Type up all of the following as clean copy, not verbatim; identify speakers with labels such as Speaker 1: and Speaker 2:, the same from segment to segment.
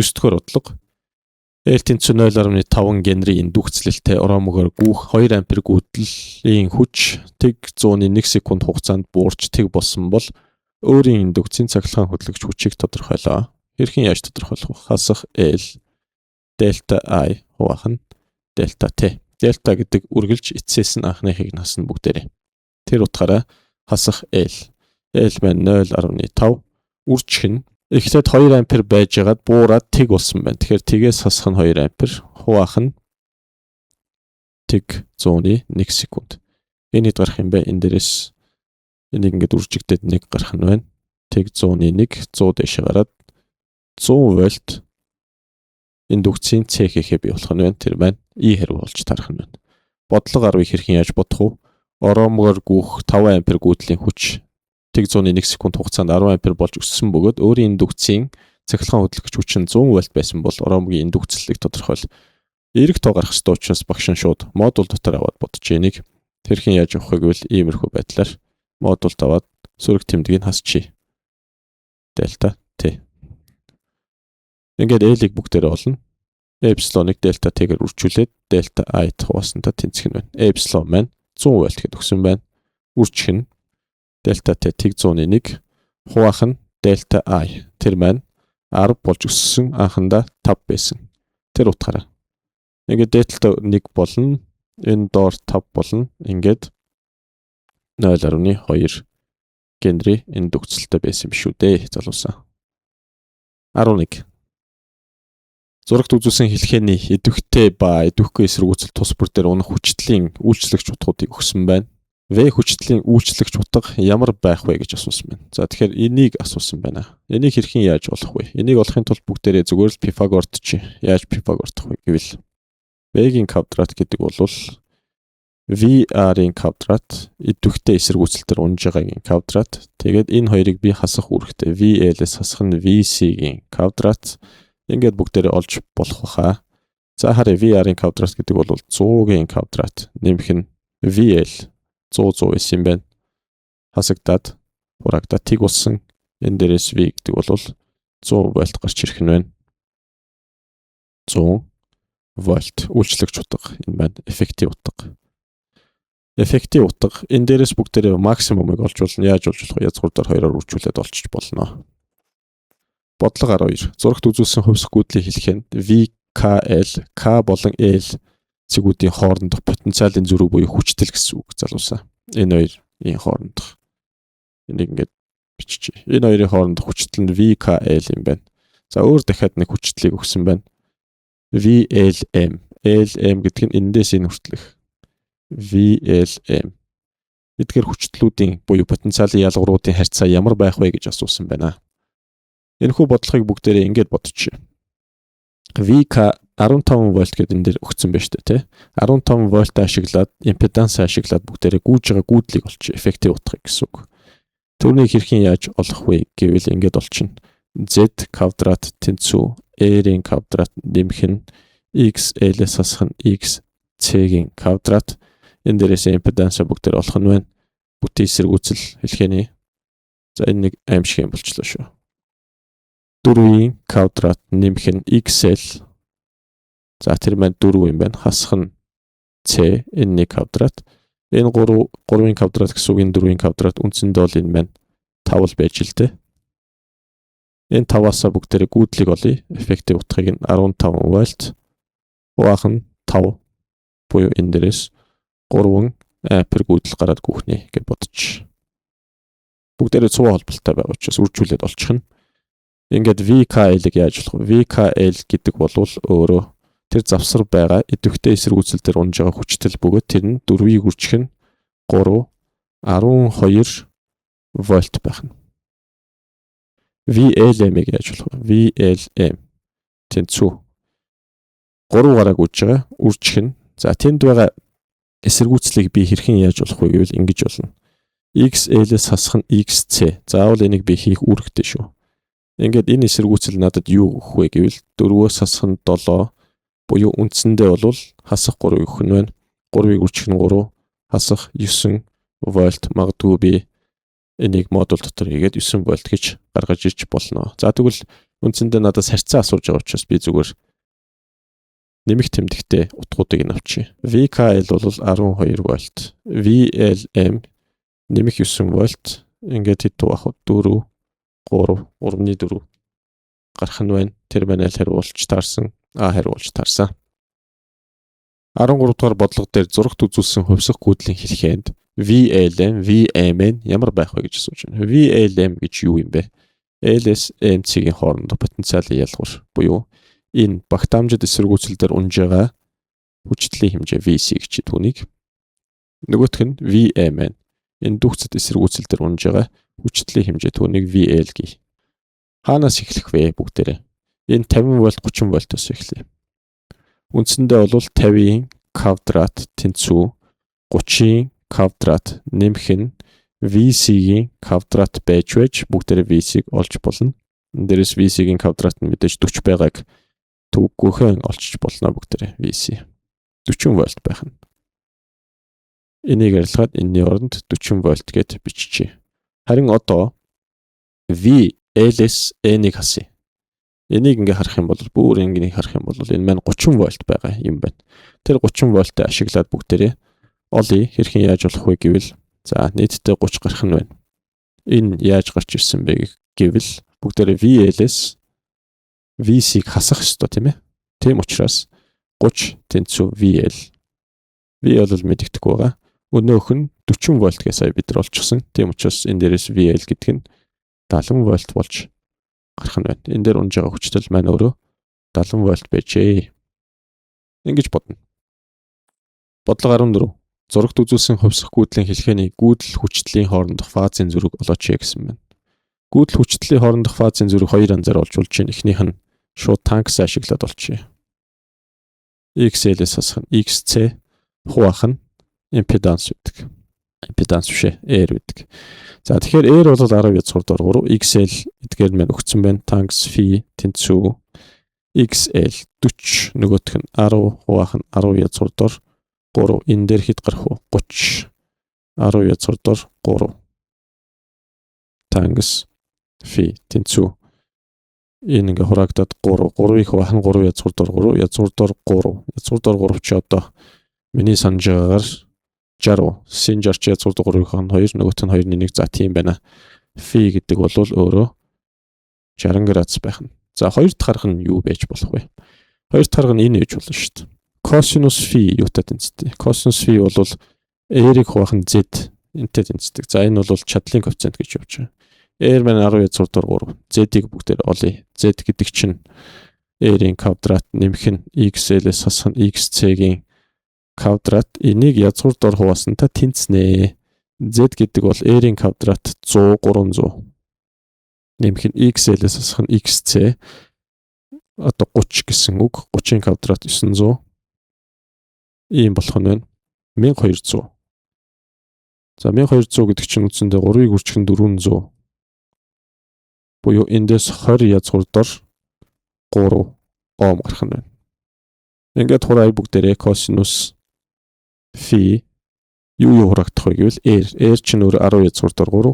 Speaker 1: 9 дугаар бодлого. L тэнцүү 0.5 генри индукцлэлтэй оромогоор гүйх 2 ампер гүйдлийн хүч тэг 101 секунд хугацаанд буурч тэг болсон бол өөрийн индукцийн цахилгаан хөдлөгч хүчийг тодорхойлоо. Хэрхэн яаж тодорхойлох вэ? Хасах L дельта I хуваах нь дельта T. Дельта гэдэг үргэлж эцсээс нь анхныхыг нь хасна бүгдээрээ. Тэр утгаараа хасах L. L маань 0.5, үржих нь эхлээд 2 ампер байжгаад буураад тэг болсон байна. Тэгэхээр тэгээс хасах нь 2 ампер, хуваах нь тэг 101 секунд. Энэ хэд гарах юм бэ? Энэ дээрээс энийг ингээд үржигдээд 1 гарах нь байна. Тэг 101, 100 дээш гараад 100 вольт индукцийн C гэхээ бий болох нь байна. Тэр маань E хариу болж тарах нь байна. Бодлого 10-ыг хэрхэн яаж бодох вэ? Оромгоор гүйх 5 ампер гүйдлийн хүч тэг 101 секунд хугацаанд 10 ампер болж өссөн бөгөөд өөрийн индукцийн цахилгаан хөдлөгч хүч нь 100 вольт байсан бол оромгийн индукцлэлийг тодорхойл. Эерэг тоо гарах ёстой учраас багш нь шууд модуль дотор аваад бодож энийг хэрхэн яаж авах вэ гэвэл иймэрхүү байдлаар модульд аваад сөрөг тэмдгийг хасчий. Дельта Т. Ингээд L-ийг бүгдээрээ олно. Эпсилоныг дельта Т-гээр үржүүлээд дельта I хуваасантай тэнцэх нь байна. Эпсилон маань 100 вольт гэдээ өгсөн байна. Үржих нь дельта Т тэг 101, хуваах нь дельта I. Тэр маань 10 болж өссөн, анхандаа 5 байсан. Тэр утгаараа. Ингээд дельта 1 болно. Энэ доор 5 болно. Ингээд 0.2 генри индукцэлтэй байсан юм шүү дээ, залуусаа. 11. Зурагт үзүүлсэн хэлхээний идэвхтэй ба идэвхгүй эсэргүүцэл тус бүр дээр унах хүчтлийн үйлчлэгч утгуудыг өгсөн байна. V хүчтлийн үйлчлэгч утга ямар байх вэ гэж асуусан байна. За, тэгэхээр энийг асуусан байна. Энийг хэрхэн яаж олох вэ? Энийг олохын тулд бүгдээрээ зүгээр л Пифагорт чи. Яаж Пифагордох вэ гэвэл V-ийн квадрат гэдэг бол VR-ын квадрат, идэвхтэй эсэргүүцэл дээр унж байгаагийн квадрат. Тэгээд энэ хоёрыг би хасах үүрэгтэй. VL-с хасах нь VC-гийн квадрат. Ингээд бүгдээрээ олж болох баха. За, харъя, VR-ын квадрат гэдэг бол 100-гийн квадрат нэмэх нь VL 100 100 байсан юм байна. Хасагдаад, хураагдаад тэг болсон. Энэ дээрээс V гэдэг бол 100 вольт гарч ирэх нь байна. 100 вольт үйлчлэгч утга энэ байна. Эффектив утга. Эффектив утга энэ дээрээс бүгдээрээ максимумыг олж болно. Яаж олж болох вэ? Язгуур дээр хоёроор үржүүлээд олчиж болно. Бодлого 12. Зурагт үзүүлсэн хувьсах гүйдлийн хэлхээнд V, K, L, K болон L цэгүүдийн хоорондох потенциалын зөрүү буюу хүчтэл гэсэн үг, залуусаа. Энэ хоёрын хоорондох. Энийг ингээд биччихье. Энэ хоёрын хоорондох хүчтэл нь VKL юм байна. За, өөр дахиад нэг хүчтлийг өгсөн байна. VLM. LM гэдэг нь эндээс энэ хүртэлх. VLM. Эдгээр хүчтлүүдийн буюу потенциалын ялгууруудын харьцаа ямар байх вэ гэж асуусан байна. Энэхүү бодлогыг бүгдээрээ ингэж бодчих. VK 15 вольт гэдэг энэ дээр өгсөн байна шүү дээ, тий. 15 вольт ашиглаад, импеданс ашиглаад бүгдээрээ гүйж байгаа гүйдлийг олчих, эффектив утгыг гэсэн үг. Түүнийг хэрхэн яаж олох вэ гэвэл ингэж олчихно. Z квадрат тэнцүү R-ийн квадрат нэмэх нь XL-с хасах нь XC-гийн квадрат. Энэ дээрээс импедансаа бүгдээр олох нь байна. Бүтэн эсэргүүцэл хэлхээний. За, энэ нэг аймшиг юм болчлоо шүү. 4-ийн квадрат нэмэх нь XL. За, тэр маань 4 юм байна. Хасах нь C, энэ 1 квадрат. Энэ 3, 3-ын квадрат гэсэн үг, энэ 4-ийн квадрат үндсэндээ бол энэ маань 5 л байж л дээ. Энэ 5-аасаа бүгдээрээ гүйдлийг олъё. Эффектив утгыг нь 15 вольт хуваах нь 5 буюу энэ дээрээс 3 ампер гүйдэл гараад гүйхнэ гэж бодчих. Бүгдээрээ цуваа холболтой байгаа учраас үржүүлээд олчих нь. Ингээд VKL-ыг яаж болох вэ? VKL гэдэг бол өөрөө тэр завсар байгаа идэвхтэй эсэргүүцэл дээр унж байгаа хүчтэл бөгөөд тэр нь 4-ийг үржих нь 3 12 вольт байх нь. VLM-ыг яаж болох вэ? VLM тэнцүү 3 гараа гүйж байгаа, үржих нь. За, тэнд байгаа эсэргүүцлийг би хэрхэн яаж болох вэ гэвэл ингэж болно. XL-с хасах нь XC. Заавал энийг би хийх үүрэгтэй шүү. Ингээд энэ эсэргүүцэл надад юу өгөх вэ гэвэл 4-өөс хасах нь 7 буюу үндсэндээ бол хасах 3 өгөх нь байна. 3-ыг үржих нь 3, хасах 9 вольт. Магадгүй би энийг модуль дотор хийгээд 9 вольт гэж гаргаж ирж болно. За, тэгвэл Үндсэндээ надаас харьцаа асууж байгаа учраас би зүгээр нэмэх тэмдэгтэй утгуудыг нь авчия. VKL бол 12 вольт. VLM нэмэх 9 вольт. Ингээд хэд байх вэ? 4 3 3.4 гарах нь байна. Тэр маань аль хариу болж таарсан? А хариу болж таарсан. 13 дугаар бодлого дээр зурагт үзүүлсэн хувьсах гүйдлийн хэлхээнд VLM, VMN ямар байх вэ гэж асууж байна. VLM гэж юу юм бэ? LS MC-ийн хоорондох потенциалын ялгуур буюу энэ багтаамжид эсэргүүцэл дээр унж байгаа хүчтэлийн хэмжээ VC гэж түүнийг. Нөгөөх нь VMN, индукцид эсэргүүцэл дээр унж байгаа хүчтэлийн хэмжээ, түүнийг VL гий. Хаанаас эхлэх вэ бүгдээрээ? Энэ 50 вольт, 30 вольтоос эхлэе. Үндсэндээ бол 50-ийн квадрат тэнцүү 30-ийн квадрат нэмэх нь VC-ийн квадрат байж бүгдээрээ VC-г олж болно. Энэ дээрээс VC-ийн квадрат нь мэдээж 40 байгааг төвөггүйхэн олчиж болно. Бүгдээрээ VC 40 вольт байх нь. Энийг арилгаад энэний оронд 40 вольт гэд биччихье. Харин одоо V LS N-ийг хасъя. Энийг ингээ харах юм бол, бүр ингэнийг харах юм бол энэ маань 30 вольт байгаа юм байна. Тэр 30 вольтыг ашиглаад бүгдээрээ олъё. Хэрхэн яаж болох вэ гэвэл, за, нийтдээ 30 гарах нь байна. Энэ яаж гарч ирсэн бэ гэвэл бүгдээрээ VLS VC-г хасах ёстой, тийм ээ. Тийм учраас 30 тэнцүү VL. V бол мэдэгдэхгүй байгаа. Өнөөх нь 40 вольт гэж сая бид нар олчихсон. Тийм учраас энэ дээрээс VL гэдэг нь 70 вольт болж гарах нь байна. Энэ дээр унж байгаа хүчтэл маань өөрөө 70 вольт байжээ. Ингэж бодно. Бодлого 14. Зурагт үзүүлсэн хувьсах гүйдлийн хэлхээний гүйдэл хүчтэлийн хоорондох фазын зөрүүг олооч гэсэн байна. Гүйдэл хүчтэлийн хоорондох фазын зөрүүг хоёр янзаар олж болж байна. Эхнийх нь шууд тангенс ашиглаад олчихъя. XL-ээс хасах нь XC хуваах нь импеданс байдаг. Импеданс биш ээ, R байдаг. За, тэгэхээр R бол 10 язгуур дор 3, XL эдгээр маань өгсөн байна. Тангенс phi тэнцүү XL 40, нөгөөх нь 10 хуваах нь 10 язгуур дор 3. Энэ дээр хэд гарах вэ? 30 10 язгуур дор 3 тангенс phi тэнцүү энэ ингээ хураагдаад 3, 3-ыг хуваах нь 3 язгуур дор 3, язгуур дор 3, язгуур дор 3 чи одоо миний санаж байгаагаар 60, син 60 язгуур дор 3-ыг хуваах нь 2, нөгөөх нь 2-ны 1. За, тийм байна. Phi гэдэг бол өөрөө 60 градус байх нь. За, хоёр дахь арга нь юу байж болох вэ? Хоёр дахь арга нь энэ байж болно шүү дээ. Косинус фи юутай тэнцдэг? Косинус фи бол R-ыг хуваах нь Z энтэй тэнцдэг. За, энэ бол чадлын коэффициент гэж явж байгаа. R маань 10 язгуур дор 3. Z-ийг бүгдээр олъё. Z гэдэг чинь R-ийн квадрат нэмэх нь XL-ээс хасах нь XC-гийн квадрат, энийг язгуур дор хуваасантай тэнцнэ. Z гэдэг бол R-ийн квадрат 100 300 нэмэх нь XL-ээс хасах нь XC, одоо 30 гэсэн үг, 30-ын квадрат 900, ийм болох нь байна. 1200. За, 1200 гэдэг чинь үндсэндээ 3-ыг үржих нь 400. Буюу эндээс 20 язгуур дор 3 ом гарах нь байна. Ингээд хураая бүгдээрээ. Косинус фи юу хураагдах вэ гэвэл R. R чинь өөр 10 язгуур дор 3.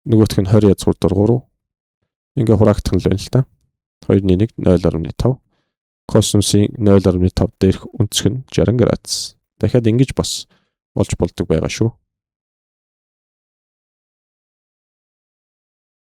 Speaker 1: Нөгөөх нь 20 язгуур дор 3. Ингээ хураагдах нь л байна л та. 2-ны 1 0.5. Косинусын 0.5 дээрх өнцөг нь 60 градус. Дахиад ингэж бас олж болдог байгаа шүү.